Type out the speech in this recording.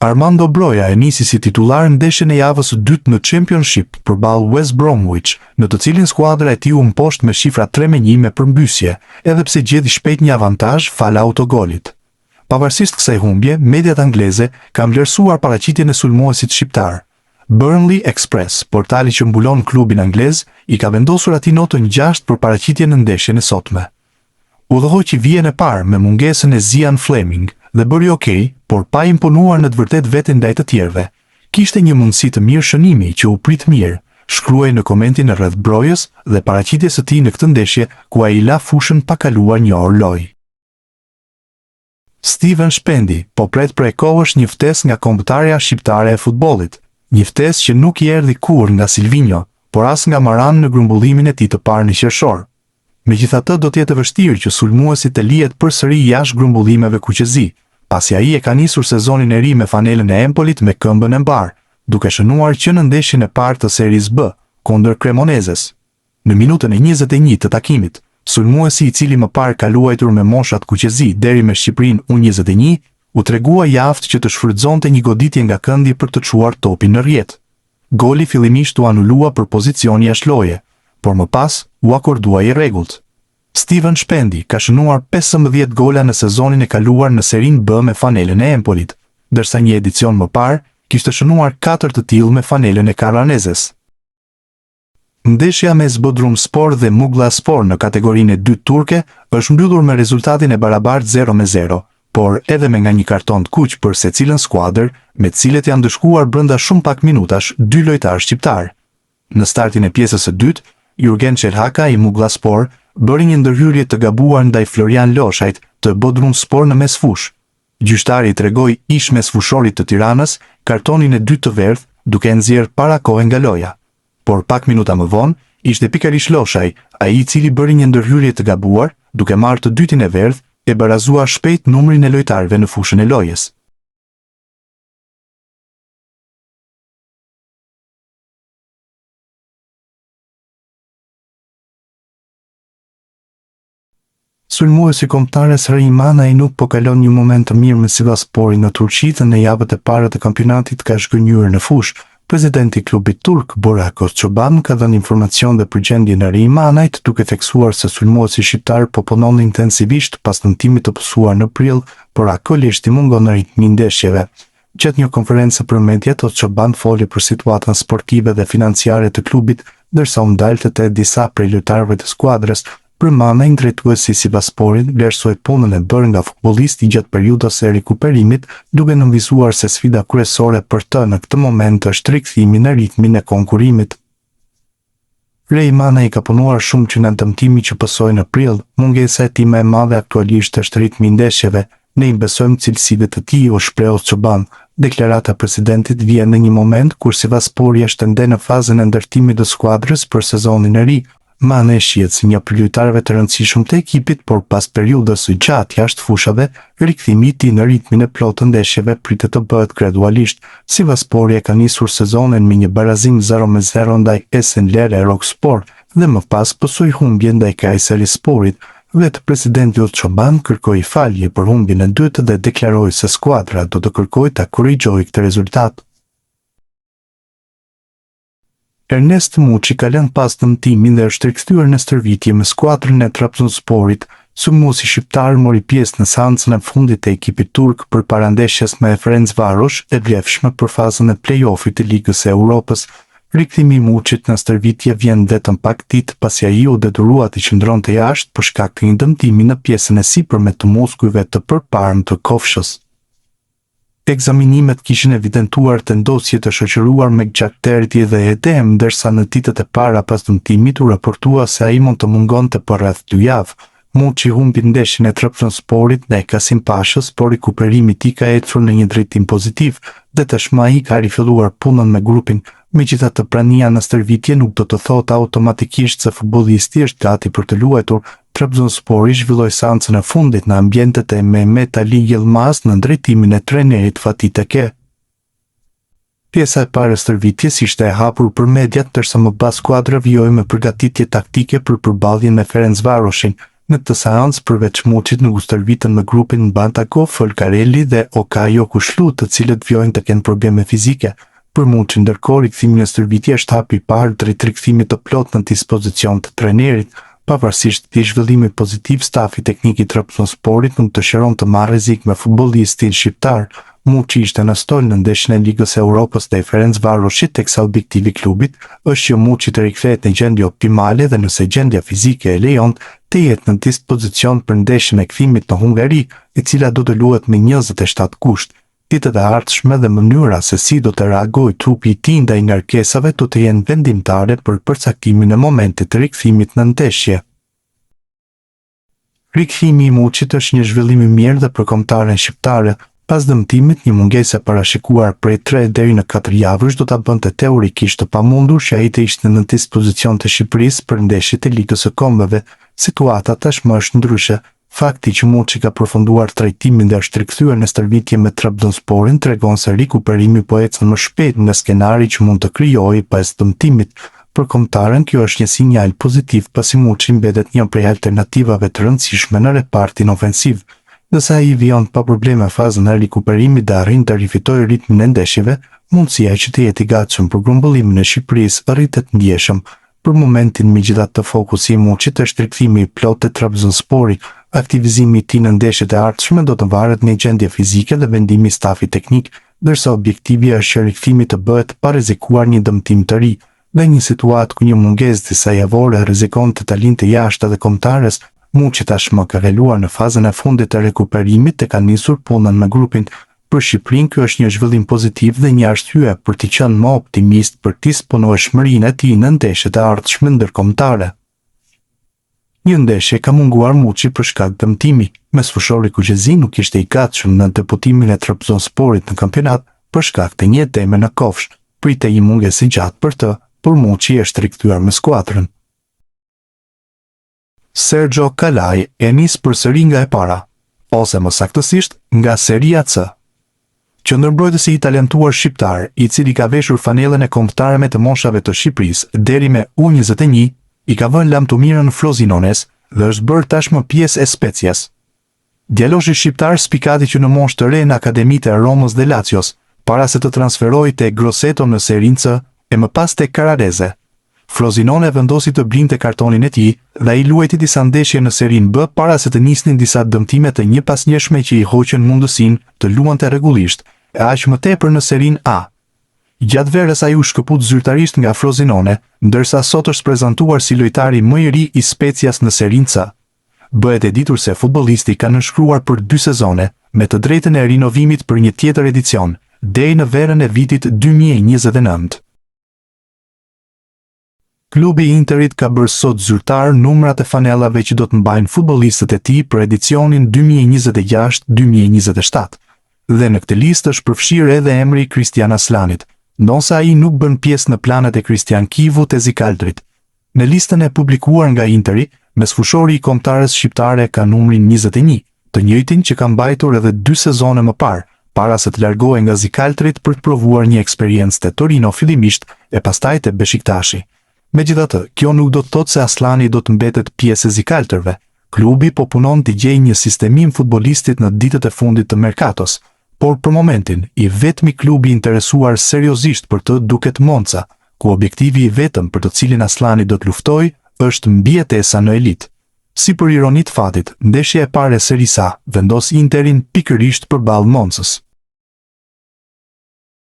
Armando Broja e nisi si titullar ndeshjen e javës së dytë në Championship përballë West Bromwich, në të cilin skuadra e tij u mposht me shifra 3-1 me përmbysje, edhe pse gjeti shpejt një avantazh falë autogolit. Pavarësisht kësaj humbje, mediat angleze kanë vlerësuar paraqitjen e sulmuesit shqiptar. Burnley Express, portali që mbulon klubin anglez, i ka vendosur atij notën 6 për paraqitjen në ndeshjen e sotme. Udhëhoqi vijën e parë me mungesën e Zian Flemming dhe bëri ok, por pa imponuar në të vërtetë veten ndaj të tjerëve. Kishte një mundësi të mirë shënimi që u prit mirë, shkruhej në komentin rreth Brojës dhe paraqitjes së tij në këtë ndeshje ku ai la fushën pa kaluar një orë lojë. Stiven Shpendi po pret prej kohësh një ftesë nga kombëtarja shqiptare e futbollit, një ftesë që nuk i erdhi kurrë nga Silvinjo, por as nga Maran në grumbullimin e tij të parë në qershor. Megjithatë do të jetë e vështirë që sulmuesi të lihet përsëri jashtë grumbullimeve kuqezi, pasi ai e ka nisur sezonin e ri me fanelën e Empolit me këmbën e mbarë, duke shënuar që në ndeshjen e parë të Serisë B, kundër Cremonezes. Në minutën e 21 të takimit, sulmuesi i cili më parë ka luajtur me moshat kuqezi deri me Shqipërinë U21, u tregua i aftë që të shfrytëzonte një goditje nga këndi për të çuar topin në rrjetë. Goli fillimisht u anulua për pozicion jashtë loje, por më pas u akordua i rregullt. Stiven Shpendi ka shënuar 15 gola në sezonin e kaluar në Serinë B me fanelën e Empolit, ndërsa një edicion më parë kishte shënuar 4 të tillë me fanelën e Carranezes. Ndeshja mes Bodrumspor dhe Muglaspor në kategorinë e dytë turke është mbyllur me rezultatin e barabartë 0-0, por edhe me nga një karton të kuq për secilën skuadër, me të cilët janë ndëshkuar brenda shumë pak minutash dy lojtarë shqiptarë. Në startin e pjesës së dytë, Jurgen Çelhaka i Muglaspor bëri një ndërhyrje të gabuar ndaj Florian Loshajt të Bodrumspor në mesfushë. Gjyqtari i tregoi ish-mesfushorit të Tiranës kartonin e dytë të verdhë, duke e nxjerrë para kohe nga loja. Por pak minuta më vonë, ishte pikërisht Loshaj, ai i cili bëri një ndërhyrje të gabuar, duke marrë të dytin e verdhë, e barazuar shpejt numrin e lojtarëve në fushën e lojës. Sulmuesi i kombëtares Rey Manaj nuk po kalon një moment të mirë me Sivassporin në Turqi dhe në javët e para të kampionatit ka zhgënjyer në fushë. Presidenti i klubit turk, Burak Ozçoban, ka dhënë informacion dhe për gjendjen e Rey Manajt, duke theksuar se sulmuesi shqiptar po punon intensivisht pas dëmtimit të pësuar në prill, por aktualisht i mungon ritmi i ndeshjeve. Gjatë një konference për mediat, Ozçoban foli për situatën sportive dhe financiare të klubit, ndërsa u ndal te disa prej lojtarëve të skuadrës, Për Manajn, drejtuesi i Sivassporit vlerësoi punën e bërë nga futbollisti gjatë periudhës së rikuperimit, duke nënvizuar se sfida kryesore për të në këtë moment është rikthimi në ritmin e konkurrimit. Rey Manaj ka punuar shumë që nga dëmtimi që pësoi në prill, mungesa e tij më e madhe aktualisht është ritmi i ndeshjeve, ne i besojmë cilësive të tij, u shpreh Ozçoban. Deklarata e presidentit vjen në një moment kur Sivasspori është ende në fazën e ndërtimit të skuadrës për sezonin e ri, Manaj shihet si një prej lojtarëve të rëndësishëm të ekipit, por pas periudhës së gjatë jashtë fushave, rikthimi i tij në ritmin e plotë të ndeshjeve pritet të bëhet gradualisht. Sivasspori e ka nisur sezonin me një barazim 0-0 ndaj Esenler Erokspor dhe më pas pësoi humbje ndaj Kayserisporit. Vetë presidenti Ozçoban kërkoi falje për humbjen e dytë dhe deklaroi se skuadra do të kërkojë ta korrigjojë këtë rezultat. Ernest Muçi ka lënë pas dëmtimin dhe është rikthyer në stërvitje me skuadrën e Trabzonsporit. Sulmuesi shqiptar mori pjesë në seancën e fundit të ekipit turk përpara ndeshjes me Ferencvaros, e vlefshme për fazën e play-offit të Ligës së Europës. Rikthimi i Muçit në stërvitje vjen vetëm pak ditë pasi ai u detyrua të qëndronte jashtë për shkak të një dëmtimi në pjesën e sipërme të muskujve të përparmë të kofshës. Ekzaminimet kishin evidentuar tendosje të shoqëruar me gjakderdhje dhe edemë, ndërsa në ditët e para pas dëmtimit u raportua se ai mund të mungonte për rreth dy javë. Muçi humbi ndeshjen e Trabzonsporit ndaj Kasimpashës, por rikuperimi i tij ka ecur në një drejtim pozitiv dhe tashmë ai ka rifilluar punën me grupin. Megjithatë, prania në stërvitje nuk do të thotë automatikisht se futbollisti është gati për të luajtur, Trabzonspori zhvilloi seancën e fundit në ambientet e Mehmet Ali Yilmaz nën drejtimin e trajnerit Fatih Teke. Pjesa e parë e stërvitjes ishte e hapur për mediat, ndërsa më pas skuadra vijoi me përgatitje taktike për përballjen me Ferencvaroshin. Në këtë seancë, përveç Muçit nuk u stërvitën me grupin Bantago, Folcarelli dhe Okay Yokuslu, të cilët vijojnë të kenë probleme fizike. Për Muçin ndërkohë, rikthimi në stërvitje është hapi i parë drejt rikthimit të plotë në dispozicion të trajnerit. Pavarësisht këtij zhvillimi pozitiv, stafi teknik i Trabzonsporit nuk dëshiron të marrë rrezik me futbollistin shqiptar. Muçi ishte në stol në ndeshjen e Ligës së Europës ndaj Ferencvaroshit, teksa objektivi i klubit është që Muçi të rikthehet në gjendje optimale dhe nëse gjendja fizike e lejon, të jetë në dispozicion për ndeshjen e kthimit në Hungari, e cila do të luhet më 27 gusht. Ditët e ardhshme dhe mënyra se si do të reagojë trupi i tij ndaj ngarkesave do të jenë vendimtare për përcaktimin e momentit të rikthimit në ndeshje. Rikthimi i Muçit është një zhvillim i mirë dhe për kombëtaren shqiptare. Pas dëmtimit, një mungesë e parashikuar prej tre deri në katër javësh do ta bënte teorikisht të pamundur që ai të ishte në dispozicion të Shqipërisë për ndeshjet e Ligës së Kombeve. Situata tashmë është ndryshe. Fakti që Muçi ka përfunduar trajtimin dhe është rikthyer në stërvitje me Trabzonsporin tregon se rikuperimi po ecën më shpejt nga skenari që mund të krijohej pas dëmtimit. Për kombëtaren kjo është një sinjal pozitiv pasi Muçi mbetet një prej alternativave të rëndësishme në repartin ofensiv. Nëse ai vijon pa probleme fazën e rikuperimit dhe arrin të rifitojë ritmin e ndeshjeve, mundësia që të jetë i gatshëm për grumbullimin e Shqipërisë rritet ndjeshëm. Për momentin megjithatë fokusi i Muçit është rikthimi i plotë te Trabzonspori. Aktivizimi i tij në ndeshjet e ardhshme do të varet nga gjendja fizike dhe vendimi i stafit teknik, ndërsa objektivi është që rikthimi të bëhet pa rrezikuar një dëmtim të ri. Në një situatë ku një mungesë disa javore rrezikonte ta linte jashtë edhe kombëtares, Muçi tashmë ka kaluar në fazën e fundit të rekuperimit dhe ka nisur punën me grupin. Për Shqipërinë ky është një zhvillim pozitiv dhe një arsye për të qenë më optimist për disponueshmërinë e tij në ndeshjet e ardhshme ndërkombëtare. Një ndeshje ka munguar Muçi për shkak dëmtimi. Mesfushori kuqezi nuk ishte i gatshëm në debutimin e Trabzonsporit në kampionat për shkak të një edeme në kofshë. Pritej një mungesë e gjatë për të, por Muçi është rikthyer me skuadrën. Sergio Kalaj e nis përsëri nga e para, ose më saktësisht nga Seria C. Qendërmbrojtësi i talentuar shqiptar, i cili ka veshur fanellën e kombëtareve të moshave të Shqipërisë deri me U 21, i ka vënë lamtumirën Frozinones dhe është bërë tashmë pjesë e Spezias. Djaloshi shqiptar spikati që në moshë të re në akademitë e Romës dhe Lazios, para se të transferohej te Grosseto në Serinë C e më pas te Carrarese. Frosinone vendosi të blinte kartonin e tij dhe ai luajti disa ndeshje në Serinë B para se të nisnin disa dëmtime të njëpasnjëshme që i hoqën mundësinë të luante rregullisht, e aq më tepër në Serinë A. Gjatë verës ai u shkëput zyrtarisht nga Frosinone, ndërsa sot është prezantuar si lojtari më i ri i Spezias në Serinë C. Bëhet e ditur se futbollisti ka nënshkruar për dy sezone, me të drejtën e rinovimit për një tjetër edicion, deri në verën e vitit 2029. Klubi i Interit ka bërë sot zyrtar numrat e fanellave që do të mbajnë futbollistët e tij për edicionin 2026-2027. Dhe në këtë listë është përfshirë edhe emri i Kristian Asllanit, ndonëse ai nuk bën pjesë në planet e Kristian Kivut e Zikaltrit. Në listën e publikuar nga Interi, mesfushori i kombëtares shqiptare ka numrin 21, të njëjtin që ka mbajtur edhe dy sezone më parë, para se të largohej nga zikaltrit për të provuar një eksperiencë te Torino fillimisht e pastaj te Beshiktashi. Megjithatë, kjo nuk do të thotë se Asllani do të mbetet pjesë e zikaltërve. Klubi po punon t'i gjejë një sistemim futbollistit në ditët e fundit të merkatos. Por për momentin, i vetmi klub i interesuar seriozisht për të duket Monza, ku objektivi i vetëm për të cilin Asllani do të luftojë është mbijetesa në elitë. Si për ironi të fatit, ndeshja e parë e Serisë A vendos Interin pikërisht përballë Monzës.